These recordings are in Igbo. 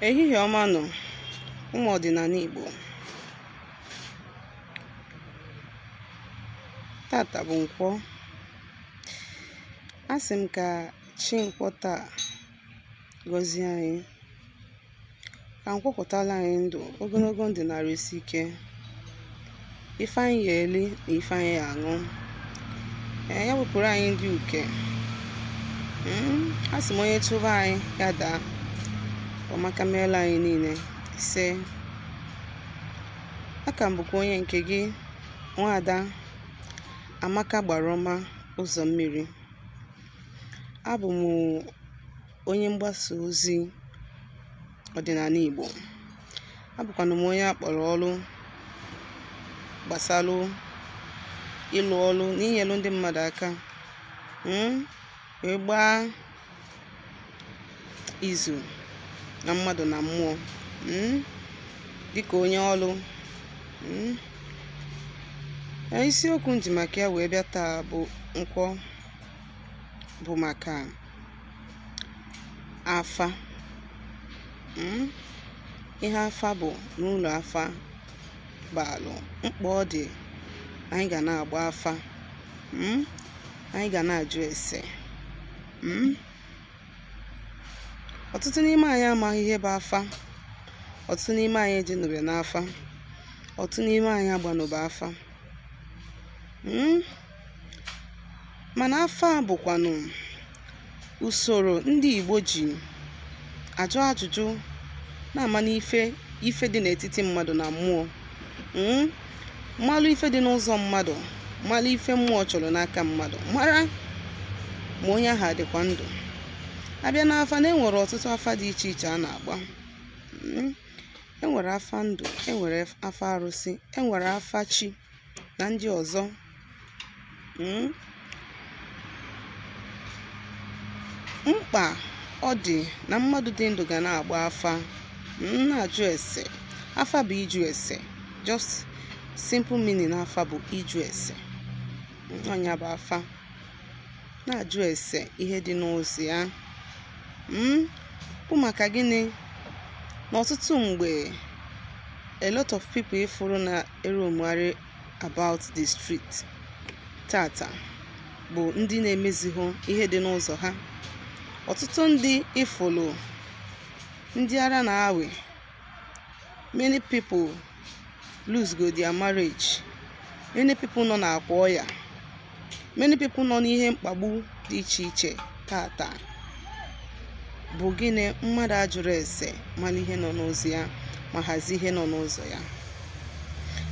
Ehihie ọma nụ, ụmụ ọdịnala Igbo. Tata bụ Nkwọ. Asị m ka chi Nkwọ taa gọzie anyị, ka Nkwọ pụtala anyị ndụ, ogologo ndụ nara isi ike, ife anyị ya eli na ife anyị ya aṅụ. Ee, ya wepụrụ anyị ndị uke. Asị m onye chụba anyị ya daa. Ọmaka meela anyị niile. Ise. Aka m bụkwa onye nke gị, nwaada Amaka Gbarọma ụzọ mmiri. Abụ m onye mgbasa ozi ọdịnala Igbo. Abụkwanụ m onye akpọrọ ọrụ gbasalụ ịlụ ọrụ na inyelu ndị mmadụ aka wee gbaa izu na mmadụ na mmụọ, dịka onye ọrụ. Isiokwu m ji maka ya wee bịa taa bụ Nkwọ, bụ maka afa. Ihe afa bụ n'ụlọ afa baalụ mkpa ọ dị. Anyị ga na-agba afa, anyị ga na-ajụ ese. Ọtụtụ n'ime anyị amaghị ihe bụ afa. Ọtụtụ n'ime anyị ejenube n'afa. Ọtụtụ n'ime anyị agbanụba afa. Mana afa bụkwanụ usoro ndị Igbo ji ajụ ajụjụ na-ama n'ife ife dị n'etiti mmadụ na mmụọ, mmalụ ife dị n'ụzọ mmadụ, mmalụ ife mmụọ chọrọ n'aka mmadụ, mara ma onye ahụ adịkwa ndụ. Abịa n'afa, na enwere ọtụtụ afa dị iche iche a na-agba. Enwere afa ndụ, enwere afa arụsị, enwere afa chi na ndị ọzọ. Mkpa ọ dị na mmadụ dị ndụ ga na-agba afa, na-ajụ ese. Afa bụ ịjụ ese. Just simple meaning, afa bụ ịjụ ese. Ọnya bụ afa, na-ajụ ese ihe dị n'ụzọ ya. Bụ maka gịnị? N'ọtụtụ mgbe, a lot of people ifuru na-eromgharị about the street tata bụ ndị na-emezighị ihe dị n'ụzọ ha. Ọtụtụ ndị ifulu ndị ara na-awe. Many people lose go their marriage. Many people nọ n'akwa ọya. Many people nọ n'ihe mkpagbu dị iche iche tata bụ gịnị? Mmadụ ajụrụ ese mara ihe nọ n'ụzọ ya ma hazie ihe nọ n'ụzọ ya.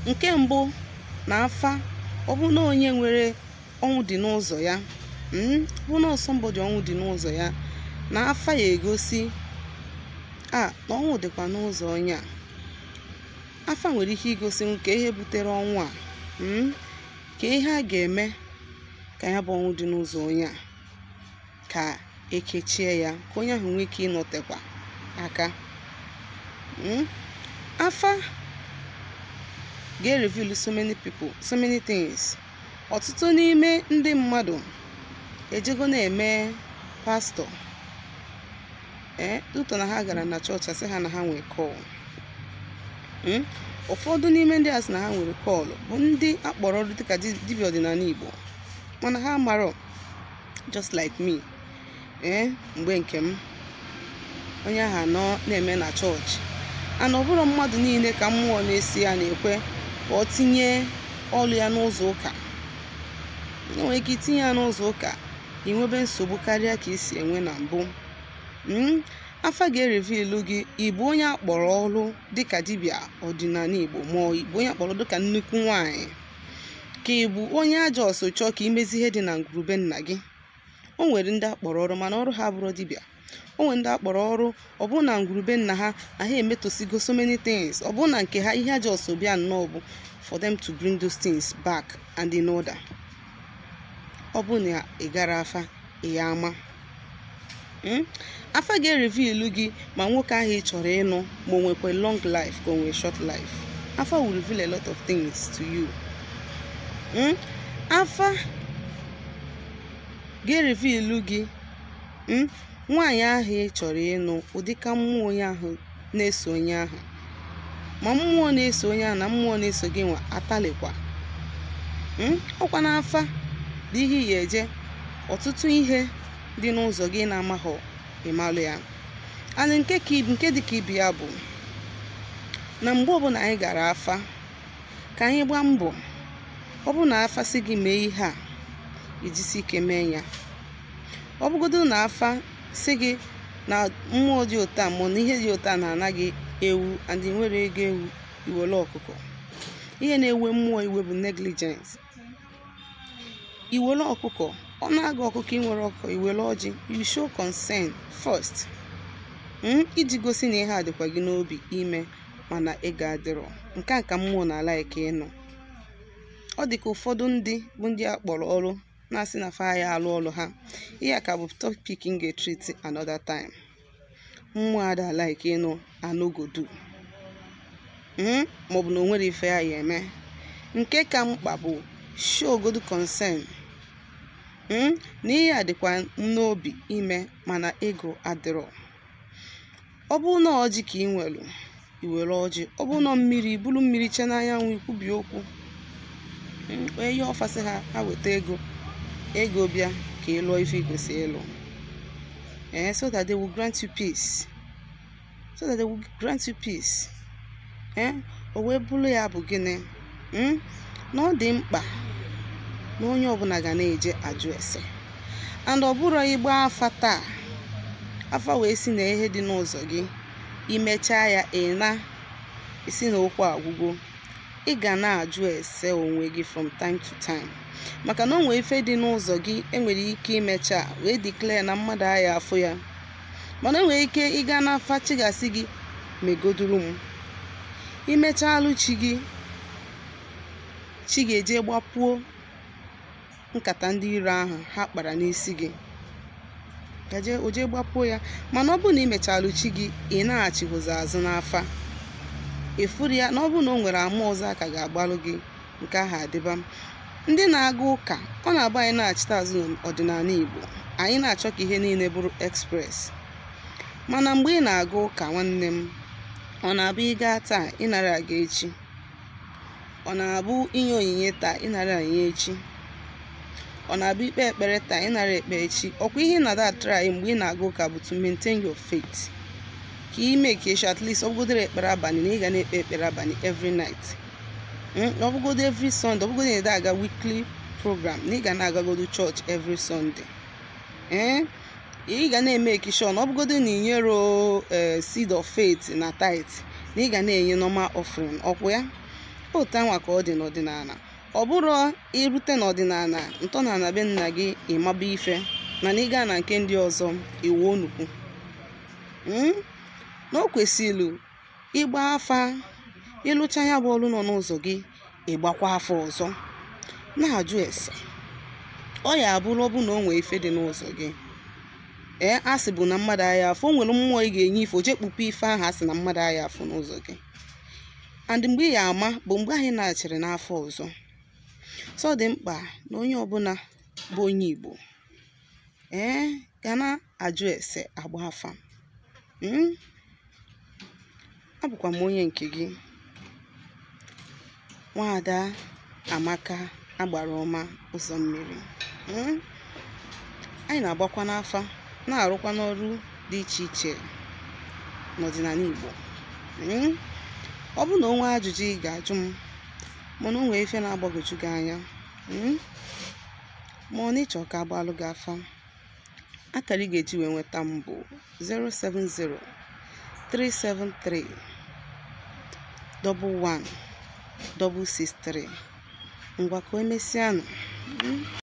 Nke mbụ na afa, ọ bụ na onye nwere ọnwụ dị n'ụzọ ya, bụ na somebody ọnwụ dị n'ụzọ ya, na afa ya egosi a na ọnwụ dịkwa n'ụzọ onye a. Afa nwere ike igosi nke ihe butere ọnwụ a, ka ihe a ga-eme ka ya bụ ọnwụ dị n'ụzọ onye a ka ekechie ya, ka onye ahụ nwee ike ịnọtekwa aka. Afa ga-reveal so many people, so many things. Ọtụtụ n'ime ndị mmadụ ejego na-eme pastọ, ụtọ na ha gara na chọọchị asị ha na ha nwere call. Ụfọdụ n'ime ndị a sị na ha nwere call bụ ndị akpọrọ ọrụ dịka dibịa ọdịnala Igbo, mana ha marọ, just like me. Mgbe nke m, onye ahụ anọ na-eme na chọọchị, ana ọ bụrụ mmadụ niile ka mmụọ na-esi ya na-ekwe ka ọ tinye ọlụ ya n'ụzọ ụka. Enwere ike itinye ya n'ụzọ ụka, inwebe nsogbu karịa ka isi enwe na mbụ. Afa ga-erevilu gị ịbụ onye akpọrọ ọrụ dịka dibịa ọdịnala Igbo, ma ọ bụ onye akpọrọ dịka nnukwu nwaanyị, ka ị bụ onye ajọ ọsọ chọọ ka imezi ihe dị na ngwurube nna gị. O nwere ndị akpọrọ ọrụ mana ọrụ ha abụrụ dibịa. O nwere ndị akpọrọ ọrụ ọ bụ na ngwurube nna ha na ha emetosigo so many things, ọ bụ na nke ha ihe ajọ ọsọ bịa nnọọ bụ for them to bring those things back and in order. Ọ bụ na ị gara afa, ị ya ama. Afa ga-erevilu gị ma nwoke ahụ ị chọrọ ịnụ ma o nwekwa long life ka o nwee short life. Afa will reveal a lot of things to you. Afa ga-erevilu gị nwaanyị ahụ ị chọrọ ịnụ, ụdịka mmụọ onye ahụ na-eso onye ahụ, ma mmụọ na-eso onye ahụ na mmụọ na-eso gị nwa atalịkwa. Ọkwa n'afa dị ihe ya eje, ọtụtụ ihe dị n'ụzọ gị na-amaghọ ịmalụ ya. And nke dị ka ibe ya bụ na mgbe ọbụla anyị gara afa, ka anyị gbaa mbọ, ọ bụrụ na afa sị gị mee ihe a, ijisi ike mee ya. Ọ bụgodo na afa sị gị na mmụọ dị ụtọ ma na ihe dị ụtọ na-ana gị ewu and ị nwere ego ewu, iwere ọkụkọ. Ihe na-ewe mmụọ iwe bụ negligence. Iwere ọkụkọ, ọ na-aga ọkụkọ, ị nwere ọkụkọ, iwere ọjị, you show concern first, iji gosi na ihe a dịkwa gị n'obi ime, mana ego adịrọ. Nke a ka mmụọ na-ala eke ịnọ. Ọ dị ka ụfọdụ ndị bụ ndị a kpọrọ ọrụ na-asị na fa ya alụ ọrụ ha. Ihe a ka bụ topic m ga-etreat another time. Mmụọ ada like ịnụ anogodu maọbụ na o nwere ife ya ya eme. Nke ka mkpa bụ show good concern, na ihe a dịkwa n'obi ime, mana ego adịrọ. Ọ bụrụ na ọjị ka ị nwere, iwere ọjị. Ọ bụrụ na mmiri, iburu mmiri che n'anyanwụ, ikwubi okwu, onye ihe ọfasị ha ha weta ego, ego bịa ka ị lụọ ife ị kwesịrị ịlụ. So that they will grant you peace, so that they will grant you peace. O wee bụrụ ya bụ gịnị, na ọ dị mkpa na onye ọbụla ga na-eje ajụ ese. And ọ bụrụ ịgba afa taa, afa wee si na ihe dị n'ụzọ gị, imechaa ya ị na isi na okwu agwụgo, ị ga na-ajụ ese onwe gị from time to time, maka na o nwee ife dị n'ụzọ gị enwere ike imecha wee declare na mmadụ agha afụ ya, mana enwere ike ịga n'afa chi gasị gị megoduru m. Imechalụ chi gị, chi ga-eje gbapuo nkata ndị iro ahụ ha kpara n'isi gị, gaje oje gbapuo ya. Mana ọ bụrụ na imechalụ chi gị, ị na-achịghụzi azụ n'afa, efuru ya na ọ bụrụ na o nwere ama ọzọ a ka ga-agbalụ gị, nke ahụ adịba. Ndị na-aga ụka, ọ na-agba anyị na-achịta azụ n'ọdịnala Igbo, anyị na-achọ ka ihe niile bụrụ express. Mana mgbe ị na-aga ụka nwanne m, ọ na-abụ ịga taa ịnara aga echi, ọ na-abụ inye onyinye taa ịnara onyinye echi, ọ na-abụ ikpe ekpere taa ịnara ekpe echi. Ọkwa ihe ị na-ada try mgbe ị na-aga ụka bụ to maintain your faith, ka ime ka echi at least ọ bụgodoro ekpere abalị na ị ga na-ekpe ekpere abalị every night, ọ bụgodo every Sunday, ọ bụgodo na ị aga weekly program na ị ga na-agagodo church every Sunday. Ị ga na-eme ekishọn, ọ bụgodo na inyero seed of faith na tithe, na ị ga na-enye normal offering. Ọkwụ ya otu anwa ka ọ dị n'ọdịnala. Ọ bụrụ irute n'ọdịnala ntọnala be nna gị, ịmaba ife, mana ị gaa na nke ndị ọzọ iwu onukwu. Na o kwesịrị ịgba afa, ịlụcha ya bụ ọrụ nọ n'ụzọ gị, ịgbakwa afa ọzọ na-ajụ ese. Ọ ya abụrụ ọ bụ na o nwee ife dị n'ụzọ gị, asị bụ na mmadụ agha afọ, o nwere mmụọ ị ga-enye ife oje kpupe ife ahụ asị na mmadụ agha afọ n'ụzọ gị. And mgbe ị ya ama bụ mgbe anyị na-achịrị n'afọ ọzọ. So ọ dị mkpa na onye ọbụla bụ onye Igbo ga na-ajụ ese agba afa. Abụkwa m onye nke gị, Nwaada Amaka Agbara Ọma Ụzọ Mmiri. Anyị na-agbakwa n'afa, na-arụkwa n'ọrụ dị iche iche n'ọdịnala Igbo. Ọ bụrụ na o nwee ajụjụ ị ga-ajụ m, mana o nwee ife na-agbagwoju gị anya, ma ọ na ịchọ ka agbalụ gị afa, akara ị ga-eji wee nweta m bụ 070 373 11 663. Ngwa ka o mesịanụ.